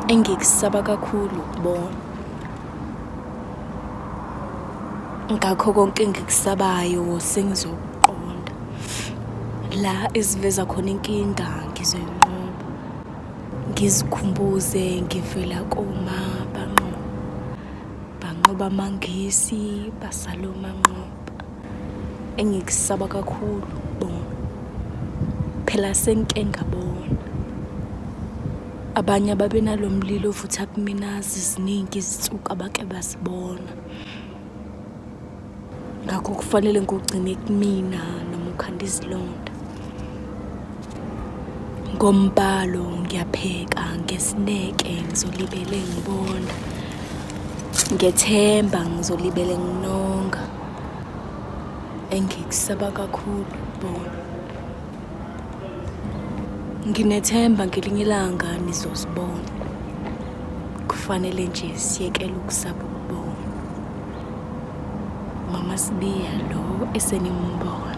Engikusaba kakhulu ukubona. Ngakho konke engikusabayo sengizokuqonda. La esiveza khona inkinga ngizoyinqoba. Ngizikhumbuze ngivela koma banqoba. Banqoba amaNgisi basala oManqoba. Engikusaba kakhulu ukubona. Phela sengike ngabona. Abanye ababenalo mlilo ovutha kumina ziziningi izinsuku abake bazibona. Ngakho kufanele ngiwugcine kumina noma ukhanda izilonda. Ngombhalo ngiyapheka ngesineke ngizolibele ngibonda. Ngethemba ngizolibele nginonga. Engikusaba kakhulu ukubona. Nginethemba ngelinye ilanga nizozibona. Kufanele nje siyekele ukusaba ukubona. Mama Sibiya lo esenimbona.